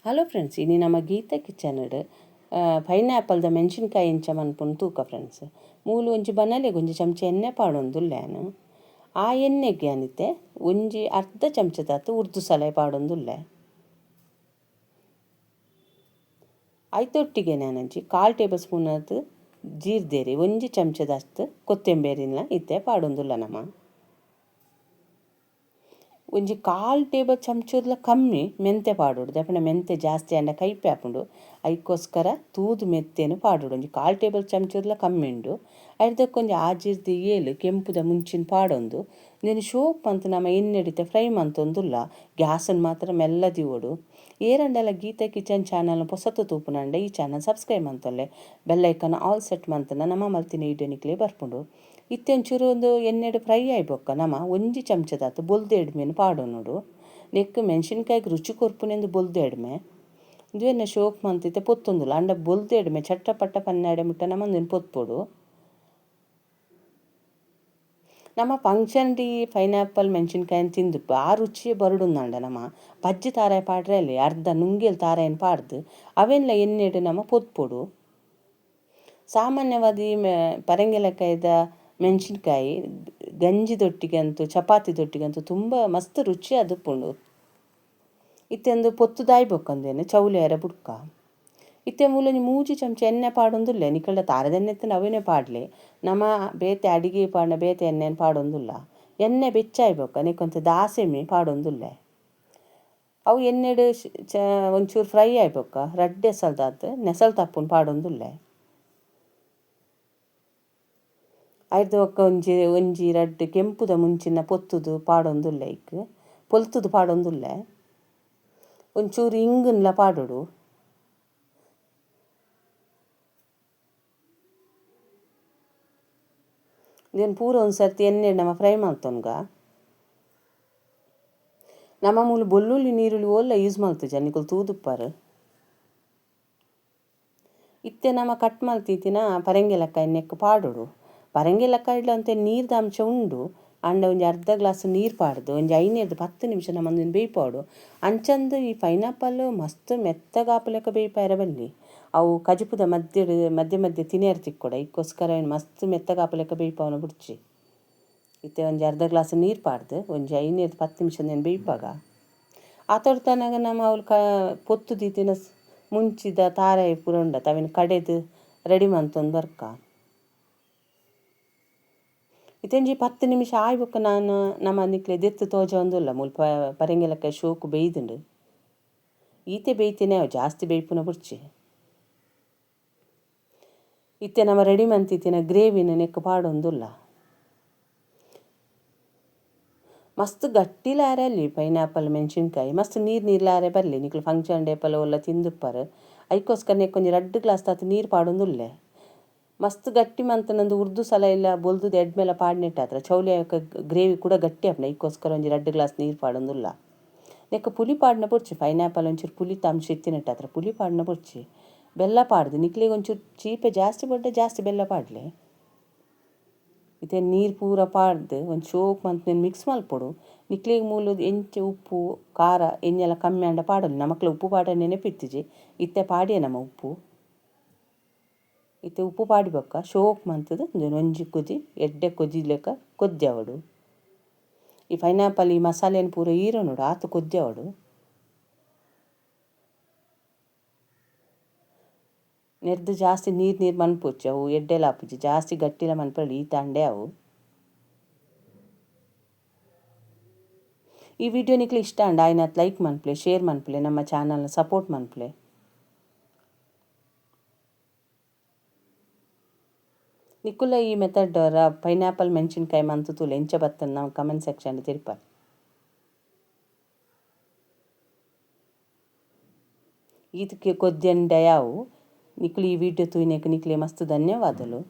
Hello friends, ಇನಿ ನಮ್ಮ Gita kitchen pineapple ದ ಮೆಣಸಿನಕಾಯಿ ಇಂಚ ಮನ್ಪುನು ತೂಕ ಫ್ರೆಂಡ್ಸ್. ಮೂಲು ಒಂಜಿ ಬನಲೆಗ್ ಒಂಜಿ ಚಮಚ ಎಣ್ಣೆ ಪಾಡೊಂದುಲ್ಲೆ. ಆ ಎಣ್ಣೆಗೆ ಅನಿತೆ ಒಂಜಿ ಅರ್ಧ ಚಮಚದಾತ್ ಉರ್ದು ಸಲಹೆ ಪಾಡೊಂದುಲ್ಲೆ. ಐತೊಟ್ಟಿಗೆ ನಾನೊಂಜಿ ಕಾಲು ಟೇಬಲ್ ಸ್ಪೂನ್ ಆತ್ ಜೀರ್ದೇರಿ, ಒಂಜಿ ಚಮಚದಷ್ಟು ಕೊತ್ತಂಬರಿನ ಇತ್ತೆ ಪಾಡೊಂದುಲ್ಲ ನಮ. ಒಂಜಿ ಕಾಲು ಟೇಬಲ್ ಚಮಚದ್ಲ ಕಮ್ಮಿ ಮೆಂತೆ ಪಾಡೋಡು, ದಾಯೆ ಮೆಂತೆ ಜಾಸ್ತಿ ಆಂಡ ಕೈಪೆ ಆಪುಂಡು. ಐಕೋಸ್ಕರ ತೂದು ಮೆಂತೆನು ಪಾಡೋಡು, ಒಂಜಿ ಕಾಲು ಟೇಬಲ್ ಚಮಚದ್ಲ ಕಮ್ಮಿ ಉಂಡು. ಐರ್ದಕ್ಕೆ ಒಂಜಿ ಆಜಿರ್ದು ಏಳು ಕೆಂಪುದ ಮುಂಚಿನ ಪಾಡೊಂದು ಇಂದೆನ್ ಶೋಕ್ ಮಂತ್ ನಮ ಎಣ್ಣೆಡಿತ್ತೆ ಫ್ರೈ ಮಂತೊಂದುಲ್ಲ. ಗ್ಯಾಸನ್ನು ಮಾತ್ರ ಮೆಲ್ಲ ದಿವೊಡು. ಏರಂಡಲ ಗೀತಾ ಕಿಚನ್ ಚಾನಲ್ ಪೊಸತು ತೂಪುನಂಡ ಈ ಚಾನಲ್ ಸಬ್ಸ್ಕ್ರೈಬ್ ಮಂತೊಲ್ಲೆ, bell icon all set ಮಂತನ ನಮ ಮಲ್ತಿನ ವೀಡಿಯೋ ನಿಕ್ಲೆ ಬರ್ಪುಂಡು. ಇತ್ತೆ ಒಂಚೂರು ಒಂದು ಎಣ್ಣೆಡ್ ಫ್ರೈ ಆಯ್ಬೊಕ್ಕ ನಮ ಒಂಜಿ ಚಮಚದಾತ್ ಬೊಲ್ದು ಎಡ್ಮೆನ್ ಪಾಡೊನೊಡು. ನೆಕ್ಕ್ ಮೆಣಸಿನ್ಕಾಯಿಗ್ ರುಚಿ ಕೊರ್ಪುನೆಂದು ಬೊಲ್ದು ಎಡ್ಮೆ ಇಂದುವೆನ್ನ ಶೋಕ್ ಮಂತಿತ್ತೆ ಪೊತ್ತೊಂದುಲ್ಲ. ಅಂಡ ಬೊಲ್ದು ಎಡ್ಮೆ ಚಟ್ಟ ಪಟ್ಟ ಪನ್ನೆಡೆ ಮುಟ್ಟ ನಮ ಉಂದೆನ್ ಪೊತ್ಪೊಡು. ನಮ್ಮ function D pineapple ಮೆಣಸಿನ್ಕಾಯಿನ ತಿಂದುಪ್ಪ ಆ ರುಚಿಯೇ ಬರಡುಂದಂಡ. ನಮ ಪಜ್ಜಿ ತಾರಾಯಿ ಪಾಡ್ರೆ ಅಲ್ಲಿ ಅರ್ಧ ನುಂಗೇಲ್ ತಾರಾಯಿನ ಪಾಡ್ದು ಅವೆನ್ಲ ಎಣ್ಣೆಡ್ ನಮ ಪೊತ್ಪೊಡು. ಸಾಮಾನ್ಯವಾದ ಈ ಪರಂಗಿಲಕಾಯಿದ ಮೆಣಸಿನ್ಕಾಯಿ ಗಂಜಿ ದೊಟ್ಟಿಗಂತೂ ಚಪಾತಿ ದೊಟ್ಟಿಗಂತೂ ತುಂಬ ಮಸ್ತ್ ರುಚಿ ಅದುಪ್ಪುಂಡು. ಇತ್ತೆ ಒಂದು ಪೊತ್ತುದಾಯಿ ಬೊಕ್ಕಂದೇನು ಚೌಲಿ ಆರೆ ಬುಡ್ಕ. ಇತ್ತೆ ಮೂಲೊಂಜಿ ಮೂಜಿ ಚಮಚ ಎಣ್ಣೆ ಪಾಡೊಂದುಲ್ಲೆ. ನಿಕಲ್ಡ ತಾರದ ಎಣ್ಣೆ ಇತ್ತಂಡ ಅವೇನೇ ಪಾಡ್ಲೆ, ನಮ ಬೇತೆ ಅಡಿಗೆ ಪಾಡ್ನ ಬೇತೆ ಎಣ್ಣೆನ್ ಪಾಡೊಂದುಲ್ಲ. ಎಣ್ಣೆ ಬೆಚ್ಚಾಯಿ ಬೊಕ್ಕ ನೆಕ್ಕೊಂತೆ ದಾಸೆಮಿ ಪಾಡೊಂದುಲ್ಲೆ. ಅವು ಎಣ್ಣೆಡ್ ಒಂಚೂರು ಫ್ರೈ ಆಯಿ ಬೊಕ್ಕ ರಡ್ಡ್ ಎಸಲ್ದಾತ್ ನೆಸಲ್ ತಪ್ಪುನು ಪಾಡೊಂದುಲ್ಲೆ. ಐರ್ದ ಬೊಕ್ಕ ಒಂಜಿ ಒಂಜಿ ರಡ್ಡ್ ಕೆಂಪುದ ಮುಂಚಿನ ಪೊತ್ತುದು ಪಾಡೊಂದುಲ್ಲೆ, ಐಕ್ ಪೊಲ್ತುದು ಪಾಡೊಂದುಲ್ಲೆ. ಒಂಚೂರು ಇಂಗುನ್ಲ ಪಾಡೊಡು. ಇಂದೆನ್ ಪೂರ ಒಂಜಿ ಸರ್ತಿ ಎಣ್ಣೆ ನಮ ಫ್ರೈ ಮಲ್ತೊನ್ಗ. ನಮ ಮೂಲು ಬೊಲ್ಲುಳ್ಳಿ ನೀರುಳ್ಳಿ ಓಲ್ಲ ಯೂಸ್ ಮಲ್ತುಜ, ನಿಕುಲು ತೂದುಪ್ಪಾರು. ಇತ್ತೆ ನಮ ಕಟ್ ಮಲ್ತಿತ್ತಿನ ಪರಂಗಿಲಕಾಯಿ ನೆಕ್ಕ್ ಪಾಡೊಡು. ಪರಂಗಿಲಕಾಯಿಡ್ಲ ಒಂತೆ ನೀರ್ದ ಅಂಶ ಉಂಡು. ಅಂಡ ಒಂಜಿ ಅರ್ಧ ಗ್ಲಾಸ್ ನೀರು ಪಾಡ್ದು ಒಂಜಿ 5ರ್ದು 10 ನಿಮಿಷ ನಮ ಒಂದೆನ್ ಬೇಯ್ಪಾವೊಡು. ಅಂಚಂದು ಈ ಪೈನಾಪಲ್ ಮಸ್ತ್ ಮೆತ್ತಗಾಪುಲೆಕ ಬೇಯ್ಪಾಯೆರೆ ಬಲ್ಲಿ, ಅವು ಕಜಿಪುದ ಮಧ್ಯೆ ಮಧ್ಯೆ ಮಧ್ಯೆ ತಿನಿಯರೆ ತಿಕ್ಕೊಡು. ಐಕ್ಕೋಸ್ಕರ ಮಸ್ತ್ ಮೆತ್ತಗಾಪುಲೆಕ ಬೇಯ್ಪಾವನ ಬುಡ್ಚಿ. ಇತ್ತೆ ಒಂಜಿ ಅರ್ಧ ಗ್ಲಾಸ್ ನೀರು ಪಾಡ್ದು ಒಂಜಿ 5ರ್ದು 10 ನಿಮಿಷ ಒಂದೆನ್ ಬೇಯ್ಪಾಗ. ಆತೊರ್ತನಗ ನಮ ಅವ್ಲು ಪೊತ್ತು ದೀತಿನ ಮುಂಚಿದ ತಾರಾಯಿ ಪೂರ ಉಂಡತ ಅವೆನ್ ಕಡೆದು ರೆಡಿ ಮಂತೊಂದು ಬರ್ಕ. ಇತ್ತೆ ಒಂಜಿ 10 ನಿಮಿಷ ಆಯ್ ಬೊಕ್ಕ ನಾನು ನಮ ನಿಕ್ಲೆ ದೆತ್ತು ತೋಜೊಂದುಲ್ಲ. ಮುಲ್ಪ ಪರಂಗಿಲಕಾಯಿ ಶೋಕು ಬೇಯ್ದುಂಡು. ಈತೆ ಬೇಯ್ತೇನೆ ಅವು ಜಾಸ್ತಿ ಬೇಯ್ಪುನ ಬುಡ್ಚಿ. ಇತ್ತೆ ನಮ ರೆಡಿ ಮಂತಿತ್ತಿನ ಗ್ರೇವಿನ ನೆಕ್ಕ್ ಪಾಡೊಂದುಲ್ಲ. ಮಸ್ತ್ ಗಟ್ಟಿಲಾರೆ ಅಲ್ಲಿ ಪೈನಾಪಲ್ ಮೆಣಸಿನ್ಕಾಯಿ ಮಸ್ತ್ ನೀರು ನೀರ್ಲಾರೆ ಬರಲಿ. ನಿಕ್ಲು ಫಂಕ್ಷನ್ ಡೇಪಲ ಒಲ್ಲ ತಿಂದುಪ್ಪಾರು. ಐಕೋಸ್ಕರ ನೆಕ್ಕ್ ಒಂಜಿ 2 ಗ್ಲಾಸ್ ತಾತ್ ನೀರು ಪಾಡೊಂದುಲ್ಲೆ. ಮಸ್ತ್ ಗಟ್ಟಿ ಮಂತನಂದು ಉರ್ದು ಸಲ ಇಲ್ಲ ಬೊಲ್ದುದ ಎಡ್ಮೆಲ ಪಾಡ್ನೆಟ್ಟಾತ್ರ ಚೌಲಿ ಗ್ರೇವಿ ಕೂಡ ಗಟ್ಟಿ ಆಪುಂಡು. ಐಕೋಸ್ಕರ ಒಂಜಿ 2 ಗ್ಲಾಸ್ ನೀರು ಪಾಡೊಂದುಲ್ಲ. ನೆಕ್ಕ್ ಪುಲಿ ಪಾಡ್ನ ಬೊಡ್ಚಿ, ಪೈನಾಪಲ್ ಒಂಚೂರು ಪುಲಿತ ಅಂಶ ಇತ್ತಿನಟ್ಟಾತ್ರ ಪುಲಿ ಪಾಡ್ನ ಬೊಡ್ಚಿ. ಬೆಲ್ಲ ಪಾಡ್ದು ನಿಕ್ಲೆಗ್ ಒಂಚೂರು ಚೀಪೆ ಜಾಸ್ತಿ ಬೊಡ್ಡ ಜಾಸ್ತಿ ಬೆಲ್ಲ ಪಾಡ್ಲೆ. ಇತ್ತೆ ನೀರು ಪೂರ ಪಾಡ್ದು ಒಂಜಿ ಶೋಕ್ ಮಂತ್ ಮಿಕ್ಸ್ ಮಲ್ಪೊಡು. ನಿಕ್ಲೆಗ್ ಮೂಲು ಎಂಚ ಉಪ್ಪು ಖಾರ ಎಣ್ಣೆಲ್ಲ ಕಮ್ಮಿ ಆಂಡ ಪಾಡೊಲಿ. ನಮಕ್ಲ ಉಪ್ಪು ಪಾಡ ನೆನಪಿತ್ತಿಜಿ, ಇತ್ತೆ ಪಾಡಿಯೆ ನಮ ಉಪ್ಪು. ಇತ್ತೆ ಉಪ್ಪು ಪಾಡಿ ಬೊಕ್ಕ ಶೋಕ್ ಮಂತುದು ಒಂಜಿ ಕೊದಿ ಎಡ್ಡೆ ಕೊದಿಲೆಕ ಕೊದ್ಯಾವೊಡು. ಈ ಪೈನಾಪಲ್ ಈ ಮಸಾಲೆನ್ ಪೂರ ಈರೊನೊಡು ಆತ್ ಕೊದ್ಯಾವೊಡು. ನೆರ್ದು ಜಾಸ್ತಿ ನೀರು ನೀರು ಮನ್ಪೊಚ್ಚಿ, ಅವು ಎಡ್ಡೆಲ ಆಪುಜಿ. ಜಾಸ್ತಿ ಗಟ್ಟಿಲ ಮನ್ಪೊಲಿ, ಈ ತಾಂಡೆ ಅವು. ಈ ವಿಡಿಯೋ ನಿಕ್ಲೆ ಇಷ್ಟ ಆಂಡ ಆಯ್ನಾತ್ ಲೈಕ್ ಮನ್ಪುಲೆ, ಶೇರ್ ಮನ್ಪುಲೆ, ನಮ್ಮ ಚಾನಲ್ನ ಸಪೋರ್ಟ್ ಮನ್ಪುಲೆ. ನಿಕುಲ ಈ ಮೆಥಡ್ ಪೈನಾಪಲ್ ಮೆಣಸಿನ್ಕಾಯಿ ಮಂತು ತೂಲೆ ಎಂಚ ಬತ್ತನ್ ನಾವು ಕಮೆಂಟ್ ಸೆಕ್ಷನ್ ತಿರ್ಪಾರೆ. ಈತಕ್ಕೆ ಕೊದ್ಯಂಡ ಯಾವು ನಿಕುಲು ಈ ವಿಡಿಯೋ ತೂಯಿನೆಕ್ ನಿಕ್ಲೆ ಮಸ್ತ್ ಧನ್ಯವಾದಲು.